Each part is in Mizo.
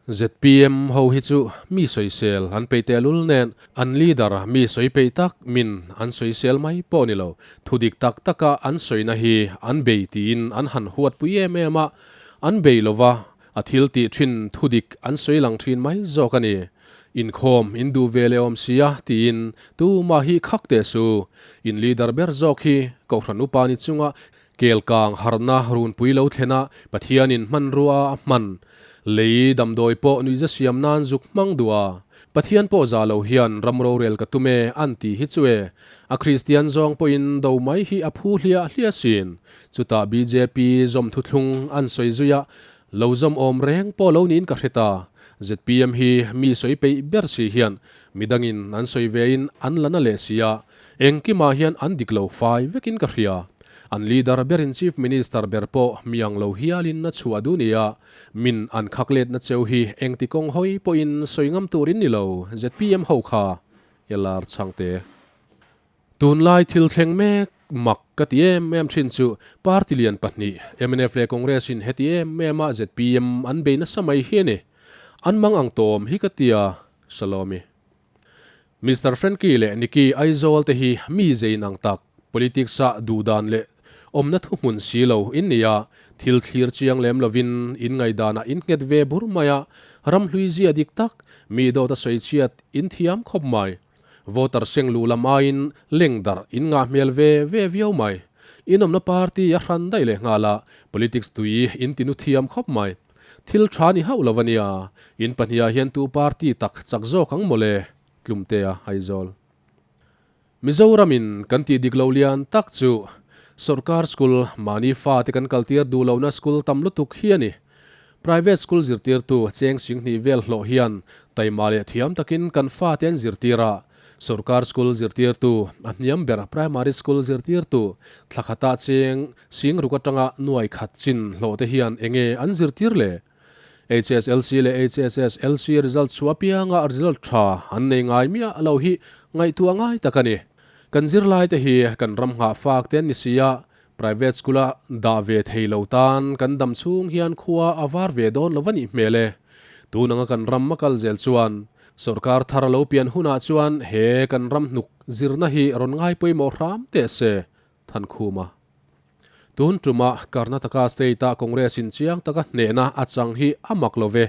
ZPM ho hi chu mi sawisel an peih tehlul nen an leader mi sawi peih tak min an sawisel mai pawh ni lo, thudik tak taka an sawina hi an bei tiin an han huatpui em em a, an bei lova a thil tih thin thudik an sawi lang thin mai zawk a ni. Inkhawm in duh ve leh awm sia tiin tumah hi khak teh su. In leader ber zawk hi Kohhran upa ni chunga Kelkang harhna runpui lo thlena Pathianin hmanrua a hman, lei damdawi pawh nuihza siam nan zuk hmang duh a, Pathian pawh za lo hian ram rorel ka tum e an ti hi chu e, a Kristian zawng pawhin do mai hi a phu hliah hliah sin. Chutah bjp zawm thuthlung an sawi zui a, lo zawm awm reng pawh lo niin ka hre ta. Zpm hi mi sawi peih ber si hian midangin an sawi vein an la na leh si a, Engkimah hian an dik lo fai vekin ka hria. An leader berin Chief Minister ber pawh mi ang lo hialin a chhuah duh nia. Min an khak letna cheu hi engti kawng hawi pawhin sawi ngam turin ni lo zpm ho kha LR Chhangte. Tunlai thil thleng mek mak ka ti em em thin chu party lian pahnih mnf leh Congress in heti em em a zpm an bei nasa mai hi a ni. An mang ang tawm hi ka tia Salomi. Mister Frankie leh Nicky Aizawl te hi mi zei nang tak, politics ah duhdan leh awmna thuhmun si lo in ni a, thil thlir chiang lem lovin in ngaihdanah in nghet ve bur mai a, ram hlui zia dik tak, mi dawt a sawi chhiat in thiam khawp mai. Voter seng luh lam aiin leng darh in ngah hmel ve ve viau mai. In awmna party a hran daih leh nghal a, politics tui in ti nu thiam khawp mai. Thil tha ni hauh lo a nia, in pahniha hian tu party tak chak zawk ang mawle, Tlumtea Aizawl. Mizoramin kan tih dik lo lian tak chu Sorkar school mahni fate kan kaltir duh lohna school tam lutuk hi a ni. Private school zirtirtu cheng singhnih vel hlawh hian taima leh thiam takin kan fate an zirtir a, Sorkar school zirtirtu, a hniam ber primary school zirtirtu, thla khata cheng singruk atanga nuai khat chin hlawh te hian enge an zirtir le? HSLC leh HSSLC result chhuah apianga result tha an nei ngai miah lo hi ngaihtuah ngai tak a ni. Kan zirlai te hi kan ram nghah fak te an ni si a, private school a dah ve thei lo tan kan dam chhung hian khua a var ve dawn lo va nih hmel e. Tun anga kan ram a kal zel chuan Sorkar thar a lo pian hunah chuan he kan ram hnuk zirna hi rawn ngai pawimawh hram teh se, Thankhuma. Tun tuma Karnataka state-a Congress in chiang taka hnehna a chang hi a mak lo ve.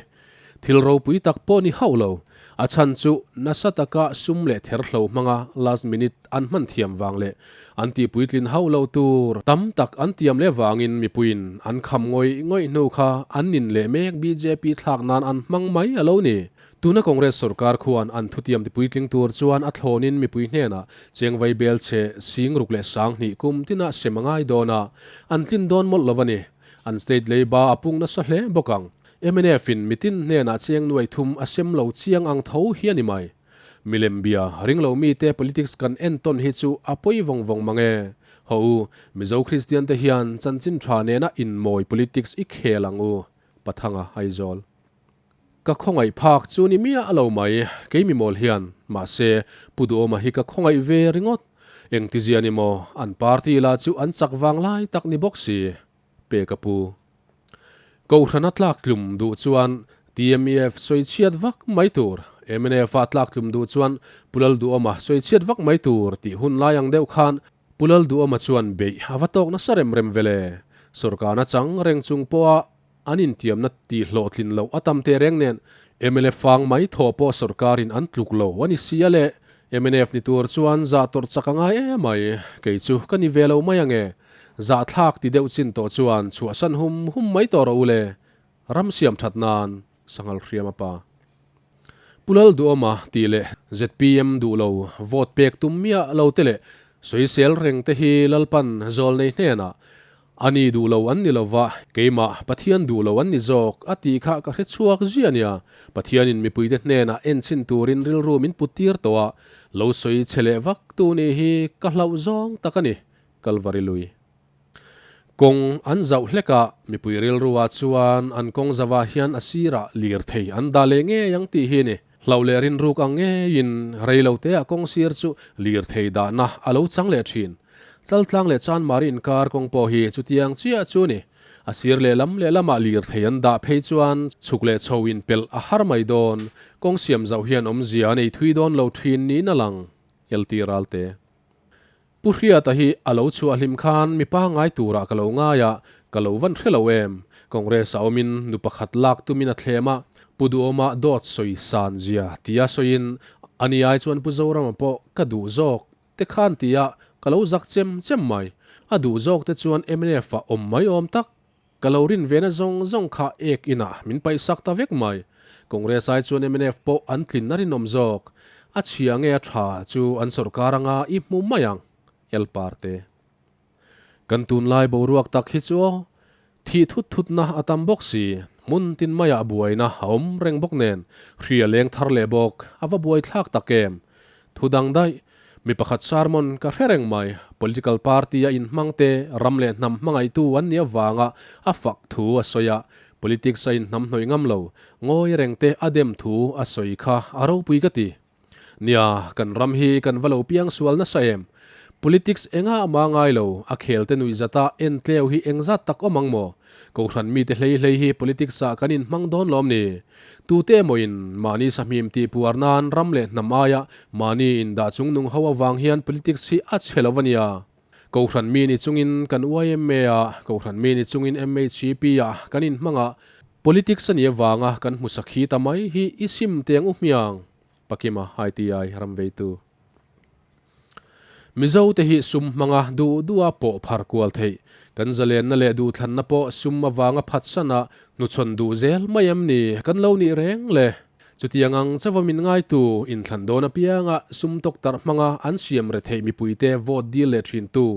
Thil ropui tak pawh ni hauh lo. A chhan chu nasa taka sum leh therhlo hmanga last minute an hman thiam vang leh an tihpuitlin hauh lo tur tam tak an tiam leh vangin mipuiin an kham ngawih ngawih hnu kha an nin leh mek bjp thlak nan an hmang mai a lo ni. Tuna Congress sorkar khuan an thutiam tipuitling tur chuan a thlawnin mipui hnenah chengvai bel chhe sing ruk leh sanghnih kum tinah sem a ngai dawn a, an tlin dawn mawlh lo a ni. An state leiba a pung nasa hle bawk ang. Mnf in mitin hnenah cheng nuai thum a sem lo chiang ang tho hi a ni mai. Milem bia ringlo mite politics kan entawn hi chu a pawi vawng vawng mang e. Haw u, Mizo Kristian te hian chanchin tha nena inmawi politics i khel ang u. Pathanga Aizawl. Ka khawngaih phak chu ni miah lo mai, kei mi mawl hian, mahse, Pu Duhawma hi ka khawngaih ve ringawt. Engtizia ni maw, an party lah chu an chak vang lai tak ni bawk si, pe ka pu. Kohhrana tlak tlum duh chuan TMEF sawi chhiat vak mai tur, MNF-a tlak tlum duh chuan Pu Lalduhawma sawi chhiat vak mai tur tih hun lai ang deuh khan Pu Lalduhawma chuan beih a va tawk nasa rem rem vele. Sawrkarna chang reng chung pawha An intiamna tih hlawhtlin loh a tam teh reng nen mla fang mai thaw pawh sorkarin an tluk lo a ni si a le. Mnf ni tur chuan zah tawrh chak a ngai em mai. Kei chu ka ni ve lo mai ange. Zahthlak ti deuh chin tawh chuan chhuahsan hum hum mai tawh rawh u le. Ram siam that nan Sanghal hriam a pa. Pu Lalduhawma tih leh zpm duh lo vote pek tum miah lo te leh sawisel reng te hi Lalpan zawl nei hnenah A ni duh lo an ni lo va, keimah Pathian duh lo an ni zawk, a tih kha ka hre chhuak zia a nia. Pathianin mipuite hnenah enchhin turin rilru min put tir tawh a, lo sawi che leh vak tu nih hi ka hlauh zawng tak a ni, Kalvari lui. Kawng an zauh hlek a, mipui rilruah chuan an kawng zavah hian a sirah lirthei an dah leh ngei ang tih hi a ni. Hlauh leh rinruk ang ngeiin reiloteah kawng sir chu lirthei dahna a lo chang leh thin. Chaltlang leh Chanmari inkar kawng pawh hi chutiang chiah chu a ni. A sir lehlam lehlamah lirthei an dah phei chuan chhuk leh chho inpelh a har mai dawn. Kawng siam zauh hian awmzia a nei thui dawn lo thin niin a lang. LT Ralte. Pu Hriata hi a lo chhuah hlim khan mi pangngai turah ka lo ngai a, ka lo van hre lo em? Congress a awmin nu pakhat lak tumin a thlem a, Pu Duhawma dawt sawi san zia tia sawiin ani ai chuan Pu Zorama pawh ka duh zawk te khan tia ka lo zak chem chem mai. A duh zawk te chuan mnf ah awm mai awm tak. Ka lo rin ve na zawng zawng kha ek inah min paihsak ta vek mai. Congress ai chuan mnf pawh an tlin a rinawm zawk. A chhia nge a tha chu an sawrkar anga i hmu mai ang. Elparte. Kan tunlai boruak tak hi chu aw. Thih thut thutna a tam bawk si. Hmun tin maiah buaina a awm reng bawk nen hri a leng thar leh bawk. A va buaithlak tak em. Thu dang daih, mi pakhat sermon ka hre reng mai, political party a inhmang te ram leh hnam hmangaihtu an nih avanga a fak thu a sawi a, politics a inhnam hnawih ngam lo, ngawi reng te a dem thu a sawi kha a ropui ka ti. Nia, kan ram hi kan va lo piang sual nasa em? Politics engah mah ngai lo, a khel te nuih zata en tleu hi engzat tak awm ang maw? Kohhran mite hlei hlei hi politics ah kan inhmang dawn lawm ni? Tute emawin mahni sahmim tih puar nan ram leh hnam aia mahni indah chungnung ho avang hian politics hi a chhe lo a nia. Kohhran mi ni chungin kan yma a, Kohhran mi ni chungin MHCP ah kan inhmang a, politics a nih avanga kan hmu sakhi ta mai hi i sim teng u hmiang. Pakima ITI ramveitu. Mizo te hi sum hmanga duh duha pawh phar kual theih. Kan zalenna leh duhthlanna pawh sum avanga phatsan a hnuchhawn duh zel mai em ni kan lo nih reng le? Chutiang ang chauha min ngaitu inthlan dawn apianga sum tawktarh hmanga an siam retheih mipuite vote dil leh thintu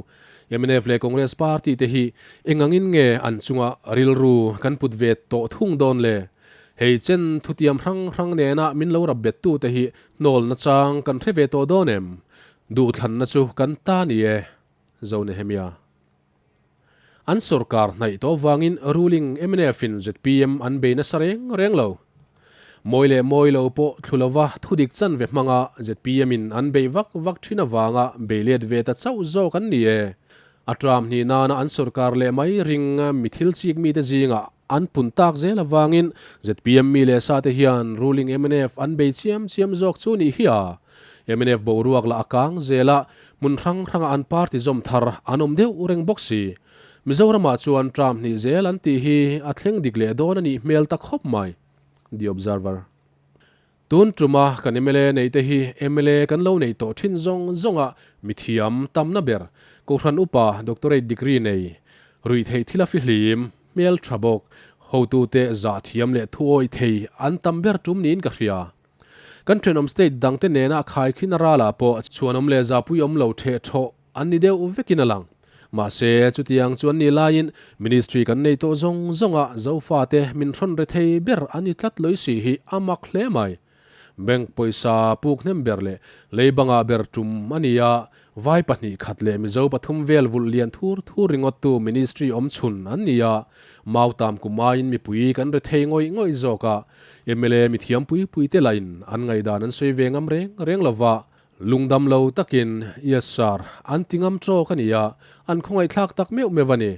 mnf leh Congress party te hi eng angin nge an chunga rilru kan put ve tawh thung dawn le? Hei chen thutiam hrang hrang nena min lo rap bettute hi Hnawl nachang kan hre ve tawh dawn em? Duhthlanna chu kan ta ni e, Zo Nehemia. An sorkar hnaih tawh vangin ruling mnf in zpm an bei nasa reng reng lo. Mawi leh mawi lo pawh thlu lova thudik chanve hmanga zpm in an bei vak vak thin avanga bei let ve ta chauh zawk an ni e. A tram hnih nana an sorkar leh mai ring mi thil chik mite zingah An pun tak zel avangin zpm mi leh sa te hian ruling mnf an bei chiam chiam zawk chu nih hi a. Mnf boruak lah a kang zel a, hmun hrang hranga an party zawm thar an awm deuh reng bawk si. Mizoramah chuan term hnih zel an tih hi a thleng dik leh dawn a nih hmel ta khawp mai. The Observer. Tun tuma kan mla nei te hi mla kan lo nei tawh thin zawng zawnga mithiam tamna ber, Kohhran upa Doctorate degree nei, ruihtheih thil a fihlim, hmel tha bawk, hotute zah thiam leh thuawi thei an tam ber tum niin ka hria. Kan thenawm state dangte nena khaikhin a ralah pawh chhuanawm leh zahpui awm lo theh thawh An ni deuh vekin a lang. Mahse, chutiang chu an nih laiin Ministry kan nei tawh zawng zawnga Zofate min hrawn re thei ber a ni tlat lawih si hi a mak hle mai. Bank pawisa puk hnem ber leh lei bangah ber tum a ni a, vai pahnih khat leh Mizo pathum vel vulh lian thur thur ringawttu Ministry awm chhun an ni a, Mautam kum aiin mipui kan re thei ngawih ngawih zawk a, mla mithiam pui pui te lahin an ngaihdan an sawi ve ngam reng reng lova, Lungdam lo takin, Yes sir, an ti ngam tawk a nia, an khawngaihthlak tak meuh meuh a ni.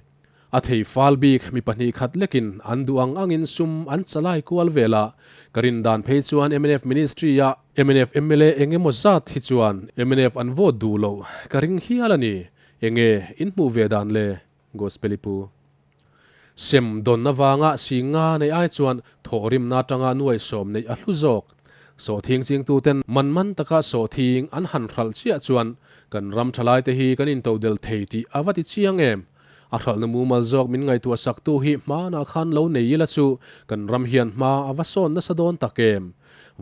A thei fal bik mi pahnih khat lekin an duh ang angin sum an chalai kual vel a, ka rin dan phei chuan mnf ministry a mnf mla eng emaw zat hi chuan mnf an vote duh loh ka ring hial a ni. Enge in hmuh ve dan le? Gospel i pu. Sem dawn avanga singa neih ai chuan thawhrimna atanga nuaisawm neih a hlu zawk. Sawhthing chingtuten man man taka sawhthing an han hralh chiah chuan kan ram thalaite hi kan intodelh thei tih a va ti chiang em? A hralhna mumal zawk min ngaihtuah saktu hi hmanah khan lo nei ila chu kan ram hian hma a va sawn nasa dawn tak em?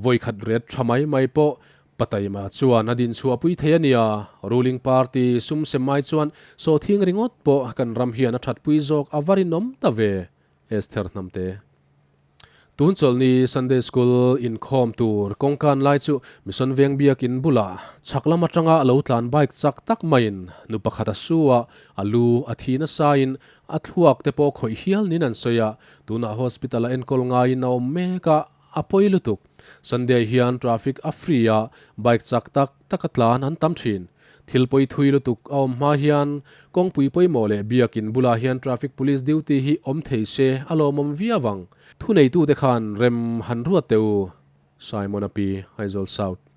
Vawikhat ret tha mai mai pawh Pataima chuan a dinchhuahpui thei a nia, ruling party sum sem ai chuan sawhthing ringawt pawh kan ram hian a thatpui zawk a va rinawm ta ve, Esther Hnamte. Tun chawlhni Sunday School inkhawm tur kawngkan lai chu Mission Veng biakin bulah chhak lam atanga lo tlan bike chak tak maiin nu pakhat a su a, a lu a thi nasain a thluak te pawh khawih hial niin an sawi a, tunah hospital a enkawl ngaiin a awm mek a, A pawi lutuk. Sunday hian traffic a free a, bike chak tak tak a tlan an tam thin. Thil pawi thui lutuk a awm hma hian kawngpui pawimawh leh biakin bulah hian traffic police duty hi awm thei se a lawmawm viau ang. Thuneitute khan rem han ruat teh u. Simon a pi, Aizawl South.